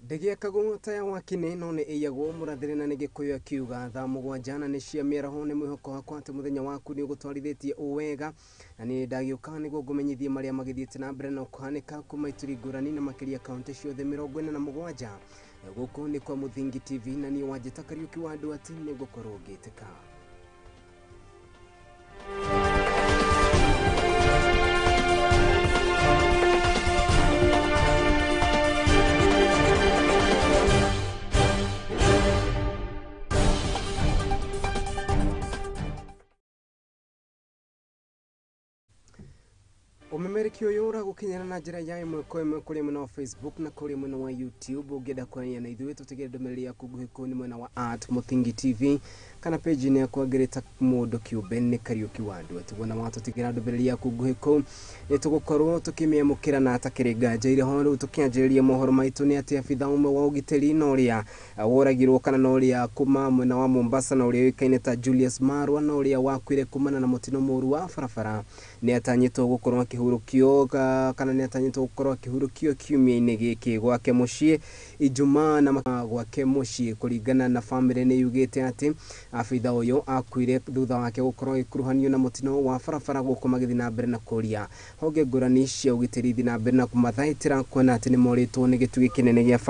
Ndĩgĩakagwo ta ya Wakĩnĩ no nĩ ĩiyagwo mũrathĩre na nĩ Gĩkũyũ akiuga thaa 7 na nĩ cia mĩaraho. Nĩ mwĩhoko wakwa atĩ mũthenya waku nĩ ũgũtwarithĩtie o wega, na nĩ ndagĩũka nĩguo ngũmenyithie marĩa magĩthiĩte na mbere na kũhanĩka kuma ituri ngũrani na makĩria kaunti ciothe 47. Gũkũ nĩ kwa Mũthingi TV na niĩ Wanjĩta Kariũki wa andũ ati nĩ ngũkorwo ngĩtĩka. Ũmemereki ũyũ ũragũkinyĩra na njĩra ya ĩmwe kwa ĩmwe kũrĩ mwena wa Facebook na kũrĩ mwena wa YouTube. Ũngĩenda kwaria na ithuĩ tũtigĩre ndũmĩrĩri yaku nguhĩ kũu nĩ mwena wa @MũthingiTV kana page-inĩ yakwa ngĩrĩta mũndũ kĩũmbe nĩ Kariũki wa andũ. Atiguo na watũtigĩra ndũmĩrĩri yaku nguhĩ kũu nĩ tũgũkorwo tũkĩmĩamũkĩra na atakĩrĩ nganja irĩ ho. Rĩu tũkĩanjĩrĩria mohoro maitũ nĩ atĩ abitha ũmwe wa ũgitĩri na ũrĩa woragirwo kana na ũrĩa kuma mwena wa Mombasa na ũrĩa ũĩkaine ta Julius Marwa na ũrĩa wakuire kumana na mũtino mũru wa barabara nĩ atanyĩtwo gũkorwo akĩhurũkio kana nĩ atanyĩtwo gũkorwo akĩhurũkio kiumia-inĩ gĩkĩ gwake mũciĩ Ijumaa na gwake mũciĩ. Kũringana na famĩlĩ nĩ yugĩte atĩ abitha ũyũ akuire thutha wake gũkorwo agĩkuruhanio na mũtino wa barabara gũkũ magĩthiĩ na mbere na kũria honge ngũrani cia ũgitĩri ithiĩ na mbere na kũmathaitĩra kuona atĩ nĩ morĩtwo nĩ gĩtugĩ kĩnene gĩa famĩlĩ.